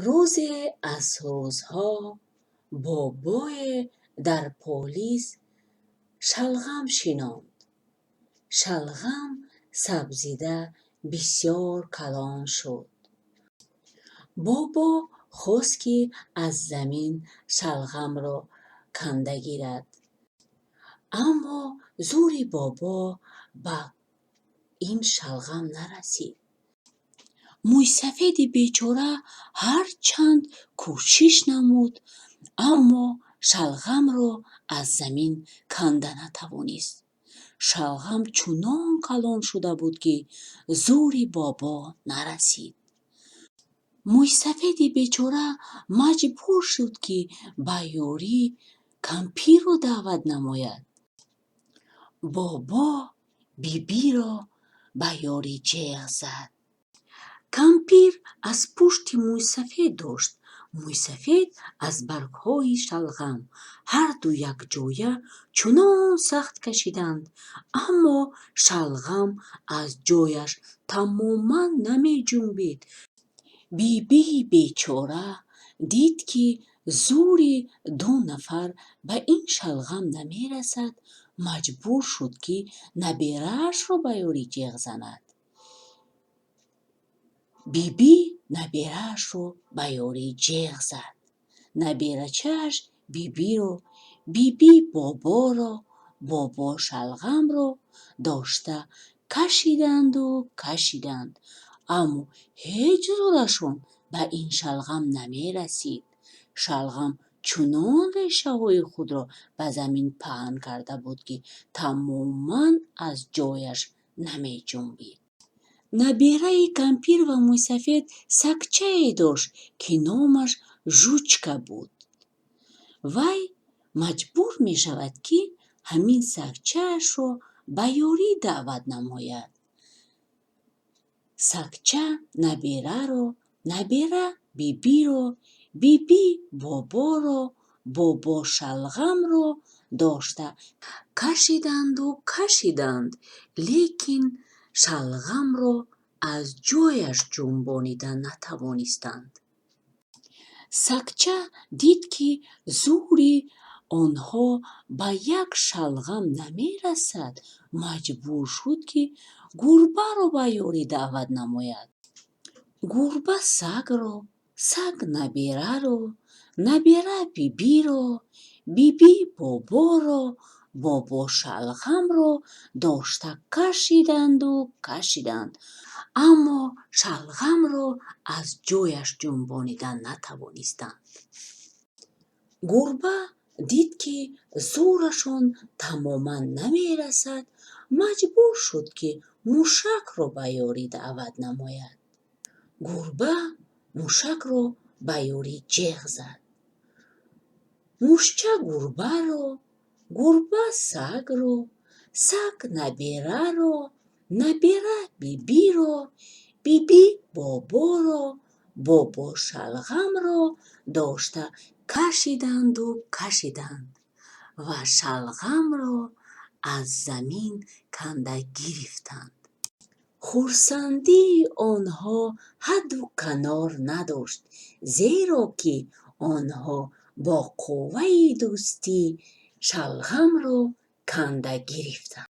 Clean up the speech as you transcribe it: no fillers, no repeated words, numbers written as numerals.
Рӯзе аз рӯзҳо бобое дар полис шалғам шинонд. Шалғам сабзида бисёр калон шуд. Бобо хост, ки аз замин шалғамро канда гирад. Аммо зӯри бобо ба ин шалғам нарасид. Мӯйсафеди бечора ҳарчанд кӯшиш намуд, аммо шалғамро аз замин канда натавонист. Шалғам чунон калон шуда буд, ки зӯри бобо нарасид. Мӯйсафеди бечора маҷбур шуд, ки ба ёрӣ кампирро даъват намояд. Бобо бибиро ба ёрӣ ҷеғ зад. Кампир аз пушти мӯйсафед дошт, мӯйсафед аз баргҳои шалғам. Ҳарду якҷоя чунон сахт кашиданд, аммо шалғам аз ҷояш тамоман намеҷунбид. Бибии бечора дид, ки зӯри ду нафар ба ин шалғам намерасад, маҷбур шуд, ки набераашро ба ёрӣ ҷеғ занад. Бибӣ набераашро ба ёрӣ ҷеғ зад. Наберачааш бибиро, бибӣ боборо, бобо шалғамро дошта кашиданду кашиданд, аммо ҳеҷ зӯрашон ба ин шалғам намерасид. Шалғам чунон решаҳои худро ба замин паҳн карда буд, ки тамоман аз ҷояш намеҷунбид. Набераи кампир ва мӯйсафед сагчае дошт, ки номаш Жучка буд. Вай маҷбур мешавад, ки ҳамин сагчаашро ба ёрӣ даъват намояд. Сагча набераро, набера бибиро, биби боборо, бобо шалғамро дошта кашиданду кашиданд, лекин шалғамро аз ҷояш ҷунбонида натавонистанд. Сагча дид, ки зӯри онҳо ба як шалғам намерасад, маҷбур шуд, ки гурбаро ба ёрӣ даъват намояд. Гурба сагро, саг набераро, набера бибиро, биби боборо, бобо шалғамро дошта кашиданду кашиданд, аммо шалғамро аз ҷояш ҷунбонида натавонистанд. Гурба дид, ки зӯрашон тамоман намерасад, маҷбур шуд, ки мушакро ба ёрӣ даъват намояд. Гурба мушакро ба ёрӣ ҷеғ зад. Мушча гурбаро, гурба сагро, саг набераро, набера бибиро, биби боборо, бобо шалғамро дошта кашиданду кашиданд ва шалғамро аз замин канда гирифтанд. Хурсандии онҳо ҳадду канор надошт, зеро ки онҳо бо қувваи дӯстӣ шалғамро канда гирифтанд.